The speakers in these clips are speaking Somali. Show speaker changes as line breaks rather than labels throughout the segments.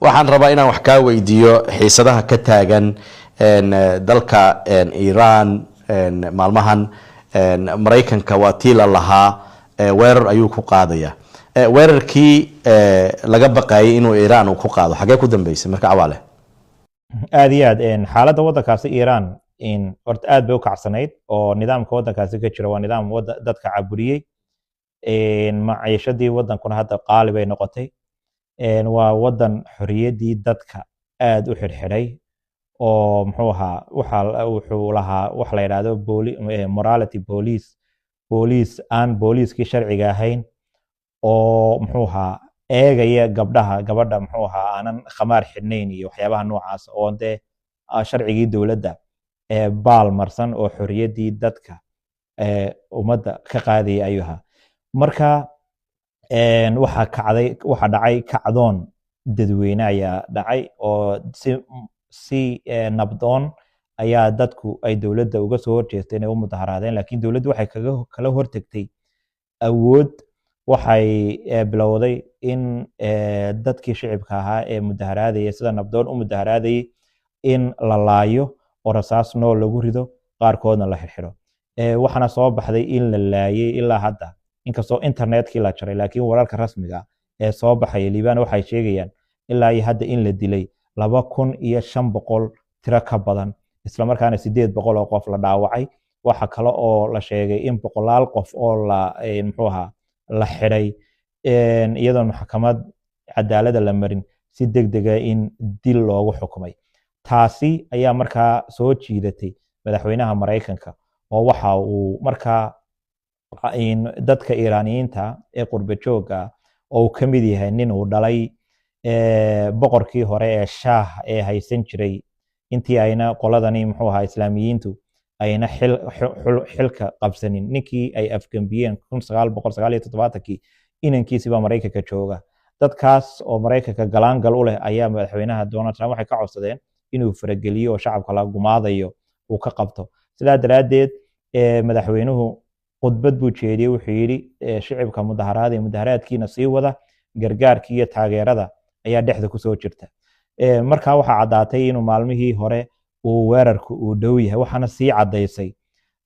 Waxaan rabaa inaan wax kaa weydiiyo xiisadaha ka taagan dalka Iran maalmahan. Maraykanka waa tii la lahaa weerar ayuu ku qaadaya. Weerarkii laga baqayay inuu Iran uu ku qaado, xagee ku dambeysay marka, Cawaale?
Aad iyo aad. Xaaladda waddankaasi Iran horta aad bay u kacsanayd, oo nidaamka waddankaasi ka jira waa nidaam dadka caburiyey. Maciishadii waddankuna hadda qaali bay noqotay. Waa waddan xoriyaddii dadka aad u xidhxidhay, oo muxuu ahaa, waxa wuxuu lahaa wax la yidhaahdo morality police, booliis aan booliiskii sharciga ahayn, oo muxuu ahaa eegaya gabdhaha, gabadha muxuu ahaa aanan khamaar xidhnayn iyo waxyaabaha noocaas, oo dee sharcigii dowladda baal marsan oo xoriyaddii dadka ummadda ka qaadaya ayuu ahaa. Marka waxaa kacday, waxaa dhacay kacdoon dadweyne ayaa dhacay, oo si nabdoon ayaa dadku ay dowladda uga soo horjeesteen ee u mudaharaadeen, laakiin dowladdu waxay kaga kala hortagtay awood. Waxay bilowday in dadkii shicibka ahaa ee mudaharaadaya, sida nabdoon u mudaharaadayay, in la laayo oo rasaas nool lagu rido, qaarkoodna la xirxiro. Waxaana soo baxday in la laayay ilaa hadda, inkastoo internetkii la jaray, laakiin wararka rasmiga ee soo baxaya, Liibaan, waxay sheegayaan ilaa iyo hadda in la dilay 2500 tiro ka badan, islamarkaana 800 oo qof la dhaawacay. Waxa kale oo la sheegay in boqolaal qof oo la muxuu ahaa la xidhay, iyadoon maxkamad cadaalada la marin, si degdega in dil loogu xukumay. Taasi ayaa markaa soo jiidatay madaxweynaha Maraykanka, oo waxa uu markaa dadka Iiraaniyiinta ee qurba joogga, oo uu ka mid yahay nin uu dhalay boqorkii hore ee Shaah ee haysan jiray intii ayna qoladani muxuu ahaa Islaamiyiintu ayna xilka qabsanin, ninkii ay afgembiyeen 1979-kii, inankiisii baa Maraykanka jooga. Dadkaas oo Maraykanka galaangal u leh ayaa madaxweynaha Donald Trump waxay ka codsadeen inuu farageliyo oo shacabka la gumaadayo uu ka qabto. Sidaa daraaddeed madaxweynuhu khudbad buu jeediyey. Wuxuu yidhi: "Shicibka mudaharaada, mudaharaadkiina sii wada, gargaarkii iyo taageerada ayaa dhexda kusoo jirta." Markaa waxaa caddaatay inuu maalmihii hore uu weerarku uu dhow yahay. Waxaana sii caddaysay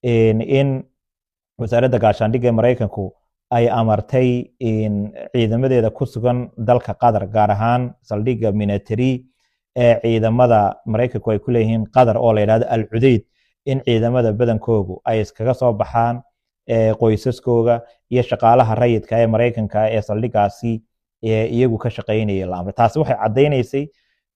in wasaaradda gaashaandhigga ee Maraykanku ay amartay ciidamadeeda ku sugan dalka Qatar, gaar ahaan saldhigga military ee ciidamada Maraykanku ay ku leeyihiin Qatar oo la yidhahdo Al Cudeyd, in ciidamada badankoogu ay iskaga soo baxaan, qoysaskooga iyo shaqaalaha rayidka ee Maraykanka ee saldhiggaasi iyagu ka shaqaynayay la amray. Taasi waxay caddaynaysay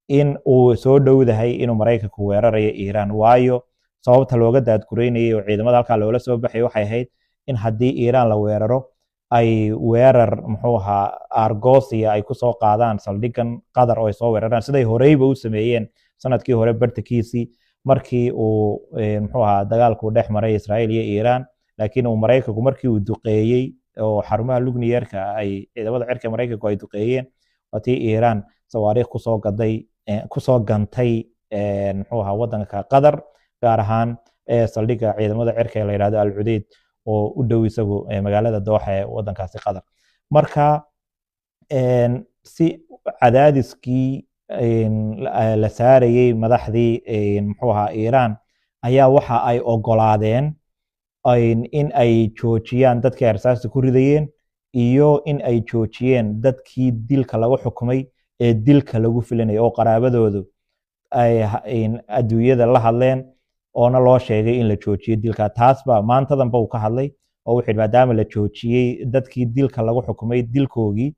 in uu soo dhowdahay inuu Maraykanku weerarayo Iiraan, waayo sababta looga daadgureynayay oo ciidamada halkaa loola soo baxay waxay ahayd in haddii Iiraan la weeraro, ay weerar muxuu ahaa argosia ay kusoo qaadaan saldhiggan Qatar oo ay soo weeraraan, siday horeyba u sameeyeen sanadkii hore bartakiisii, markii uu muxuu ahaa dagaalku dhex maray Israa'iil iyo Iiraan. Laakiin uu Maraykanku markii uu duqeeyey oo xarumaha nuclearka ay ciidamada cirka Maraykanku ay duqeeyeen, waa tii Iiraan sawaariikh kusoo gaday, kusoo gantay muxuu ahaa waddanka Qatar, gaar ahaan saldhigga ciidamada cirka ee la yidhahdo Al Cudeyd oo u dhow isagu magaalada Dooxa ee waddankaasi Qatar. Marka si cadaadiskii la saarayey madaxdii muxuu ahaa Iiraan ayaa waxa ay ogolaadeen in ay joojiyaan dadkii ay rasaasta ku ridayeen iyo in ay joojiyeen dadkii dilka lagu xukumay ee dilka lagu filanayay, oo qaraabadoodu ay adduunyada la hadleen oona loo sheegay in la joojiyo dilka. Taas baa maantadanba uu ka hadlay, oo wuxuu yidhi maadaama la joojiyey dadkii dilka lagu xukumay dilkoogii,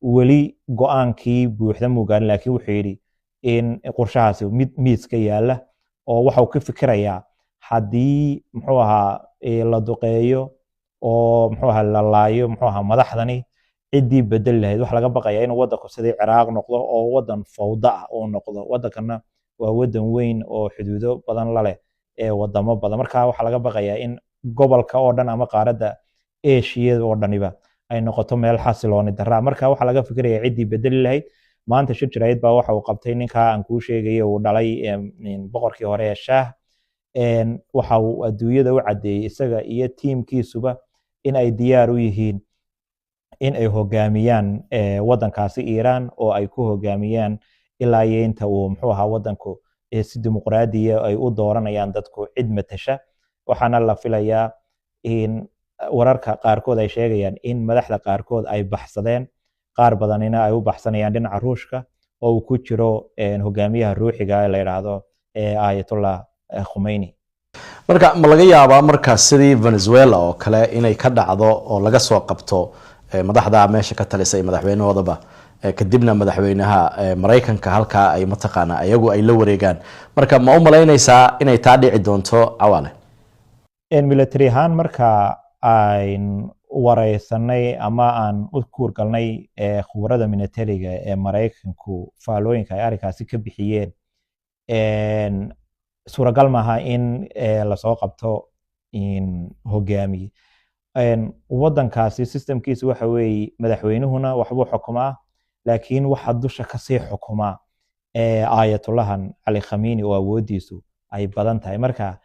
weli go-aankii buuxda muu gaarin, laakiin wuxuu yidhi in qorshahaasi mid miiska yaala, oo waxa uu ka fikirayaa haddii muxuu ahaa la duqeeyo oo muxuu ahaa la laayo muxuu ahaa madaxdani, ciddii bedeli lahayd, waxa laga baqayaa inuu waddanku sidii Ciraaq noqdo oo waddan fawda ah uu noqdo. Waddankana waa waddan weyn oo xuduudo badan la leh ee wadamo badan. Marka waxaa laga baqayaa in gobolka oo dhan ama qaaradda Eshiyada oo dhaniba ay noqoto meel xasilooni darra. Marka waxaa laga fikiraya ciddii bedeli lahayd. Maanta shir jaraa'id baa waxa uu qabtay ninka aan kuu sheegayay uu dhalay boqorkii hore ee Shaah. Waxa uu adduunyada u caddeeyey isaga iyo tiimkiisuba in ay diyaar u yihiin In ay hogaamiyaan wadankaasi Iiraan oo ay ku hogaamiyaan ilaa iyo inta uu, muxuu ahaa, wadanku si dimuqraadiya ay u dooranayaan dadku cid matasha. Waxaana la filayaa in wararka qaarkood ay sheegayaan in madaxda qaarkood ay baxsadeen, qaar badanina ay u baxsanayaan dhinaca Ruushka, oo uu ku jiro hogaamiyaha ruuxiga ee la yidhaahdo Ayatollah Khomeini.
Marka ma laga yaabaa marka sidii Venezuela oo kale inay ka dhacdo oo laga soo qabto madaxda meesha ka talisa iyo madaxweynahoodaba, kadibna madaxweynaha Maraykanka halkaa ay mataqaana iyagu ay la wareegaan? Marka ma u malaynaysaa inay taa dhici doonto, Cawaale?
Military ahaan marka ayn wareysanay ama aan u kuurgalnay khubarada militariga ee Maraykanku, faalooyinka ay arrinkaasi ka bixiyeen, suuragal maaha in lasoo qabto hogaamiye wadankaasi. Systemkiisu waxa weeye madaxweynuhuna waxbuu xukumaa, laakiin waxa dusha kasii xukumaa Aayatullahan Cali Khamiini oo awoodiisu ay badan tahay. Marka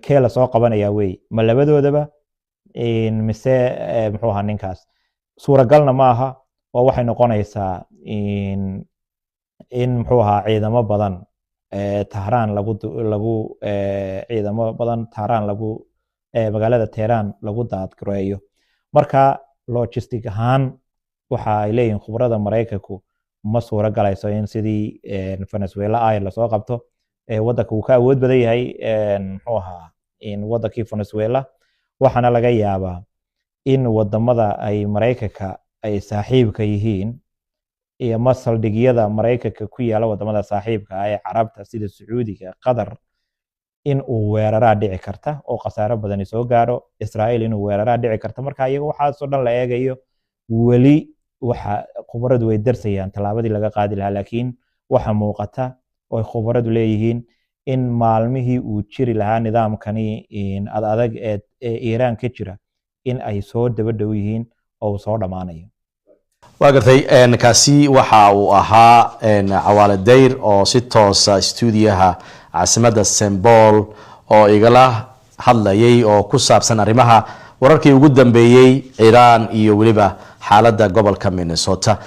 kee lasoo qabanaya wey? Ma labadoodaba mise, muxuu ahaa, ninkaas? Suuragalna ma aha, oo waxay noqonaysaa in, muxuu ahaa, ciidamo badan Tahraan lagu ciidamo badan Tahraan lagu magaalada Teheraan lagu daadgureeyo. Marka logistic ahaan waxa ay leeyihiin khubarada Maraykanku, ma suuro galayso in sidii Venezuela ay lasoo qabto. Wadanka uu ka awood badan yahay, muxuu ahaa, wadankii Venezuela. Waxaana laga yaabaa in wadamada ay Maraykanka ay saaxiibka yihiin iyo ma saldhigyada Maraykanka ku yaala wadamada saaxiibka ah ee Carabta sida Sacuudiga, Qatar, in uu weeraraa dhici karta oo khasaaro badani soo gaaro. Israa'iil inuu weeraraa dhici karta. Marka iyaga waxaasoo dhan la eegayo, weli waxa khubaradu way darsayaan tallaabadii laga qaadi lahaa, laakiin waxa muuqata oo ay khubaradu leeyihiin in maalmihii uu jiri lahaa nidaamkani ad adag ee Iiraan ka jira in ay soo daba dhow yihiin oo uu soo dhammaanayo.
Waa gartay. Kaasi waxa uu ahaa Cawaale Dayr oo si toosa stuudiyaha caasimadda St Paul oo igala hadlayay oo ku saabsan arrimaha wararkii ugu dambeeyey Iiraan iyo weliba xaaladda gobolka Minnesota.